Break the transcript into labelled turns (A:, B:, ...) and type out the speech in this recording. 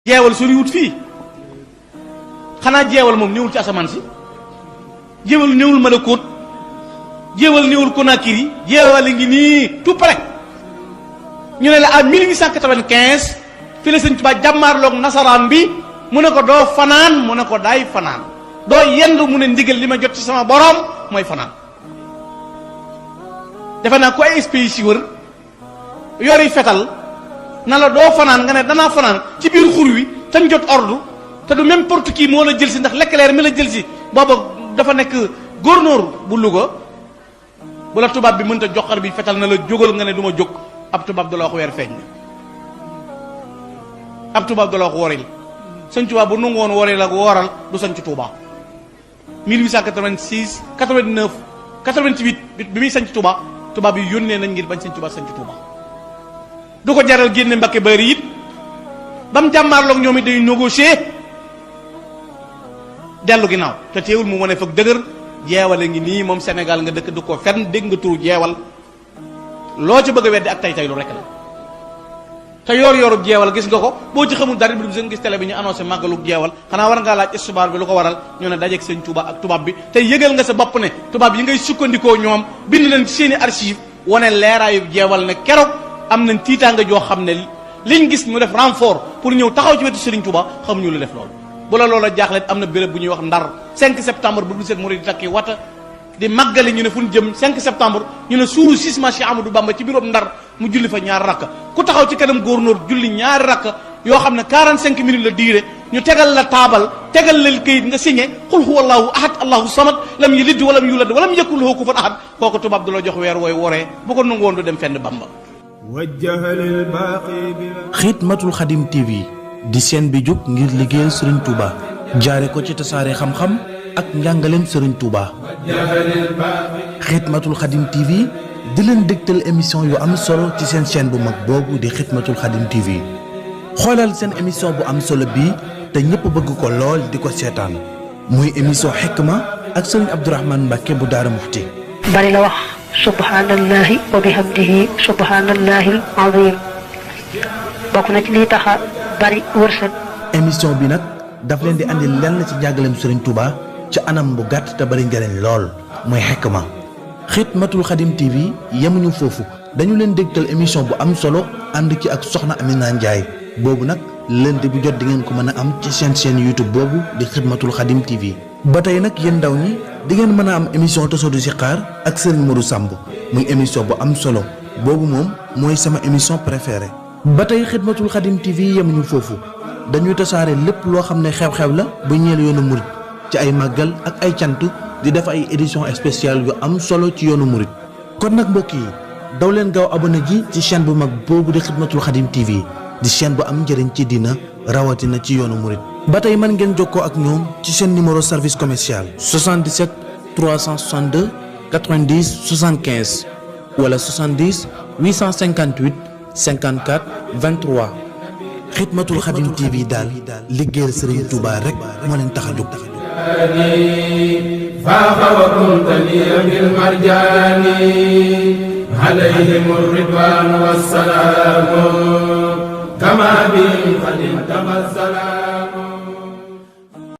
A: jeewal soriwut fii xanaa jeewal moom néewul ci asamaan si jeewal néewul Malakut jeewal néewul Conakry jeewal a ngi nii tout près ñu ne la à 1895 fi la Sëñ Tuubaa jàmmaarloog nasaraan bi mu ne ko doo fanaan mu ne ko daay fanaan doo yendu mu ne ndigal li ma jot ci sama borom mooy fanaan. defe naa ku ay espèces yi wër yori fetal na la doo fanaan nga ne danaa fanaan ci biir xur wi tañ jot ordre te du n'importe qui moo la jël si ndax Leclerc mi la jël si booba dafa nekk gouverneur bu Louga bu la tubaab bi mënta joxar bi fetal na la jógal nga ne du ma jóg ab tubaab da la wax weer feeñ na ab tubaab da la wax woril Sëñ Tuubaa bu nangu woon woril ak wooral du sañ ci Touba 1886 89 88 bi muy sañ ci Touba tubaab yi yónnee nañ ngir bañ Sëñ Tuubaa sañ ci Touba du ko jaral génne Mbakke Bari it ba mu jàmmaarloog ñoom it day négocier dellu ginnaaw te teewul mu wane foog dëgër jeewal a ngi nii moom Sénégal nga dëkk du ko fenn dégg nga turu jeewal loo ci bëgg a weddi ak tay lu rek la te yor-yoru jeewal gis nga ko boo ci xamul dara bi du gis télé bi ñu annoncé màggalu jeewal xanaa war ngaa laaj histoire bi lu ko waral ñu ne dajeeg Sëñ Tuubaa ak tubaab bi te yëgal nga sa bopp ne tubaab yi ngay sukkandikoo ñoom bind nañ ci seeni archive wane leeraayu jeewal ne keroog am nañ tiitaanga joo xam ne liñ gis ñu def renfort pour ñëw taxaw ci wetu Serigne Touba xamuñu lu def loolu. bu la loola jaaxle am na béréb bu ñuy wax Ndar 5 septembre bu du set murid di takki wata di màggali ñu ne fu ñu jëm 5 septembre ñu ne suuru 6 ma Cheikh Amadou Bamba ci biiroom Ndar mu julli fa ñaari rakka ku taxaw ci kanam gouverneur julli ñaari rakka yoo xam ne 45 minutes la diire ñu tegal la taabal tegal la këyit nga signé qul huwa allahu ahad allahu samad lam yalid walam yulad walam yakul lahu kufuwan ahad kooku tubaab du la jox weer wooy woree bu ko nangu woon du dem fenn Bamba.
B: Xidmatul Xadim TV di seen bi jóg ngir liggéeyal Serigne Touba jaare ko ci tasaare xam-xam ak njàngaleem Serigne Touba. Xidmatul Xadim TV di leen dégtal émission yu am solo ci seen chaîne bu mag boobu di Xidmatul Xadim TV xoolal seen émission bu am solo bii te ñëpp bëgg ko lool di ko seetaan muy émission Hikma ak Serigne Abdourahmane Mbacké bu Daara Muxti.
C: bari la wax subhanallahi wa bihamdihi subhanallahi azim bokk na ci lii taxa bari wërsëg.
B: émission bi nag daf leen di andi lenn ci njàngaleem Serigne Touba ci anam bu gàtt te bari njëriñ lool mooy Hikma. Xidmatul Xadim TV yemuñu foofu dañu leen dégtal émission bu am solo ànd ci ak Soxna Amina Ndiaye boobu nag lundi bu jot di ngeen ko mën a am ci seen chaîne YouTube boobu di Xidmatul Xadim TV. ba tey nag yéen ndaw ñi di ngeen mën a am émission Tasawudu Sixaar ak Serigne Modou Samb muy émission bu am solo boobu moom mooy sama émission préférée. ba tey Xidmatul Xadim TV yemuñu foofu dañuy tasaare lépp loo xam ne xew-xew la ba ñeel yoonu murit ci ay màggal ak ay cant di def ay édition spéciale yu am solo ci yoonu murit kon nag mbokk yi daw leen gaaw abonné ji ci chaîne bu mag boobu di Xidmatul Xadim TV di chaîne bu am njëriñ ci dina rawatina ci yoonu murit ba tey mën ngeen jokkoo ak ñoom ci seen numéro service commercial 77 362 90 75 wala 70 858 54 23 Xidmatul Xadim TV daal liggéeyal Serigne Touba rek moo leen tax a jóg. فاخوكمتني بالمرجان عليهم الرضوان والسلام كما بهم قد انتقى السلام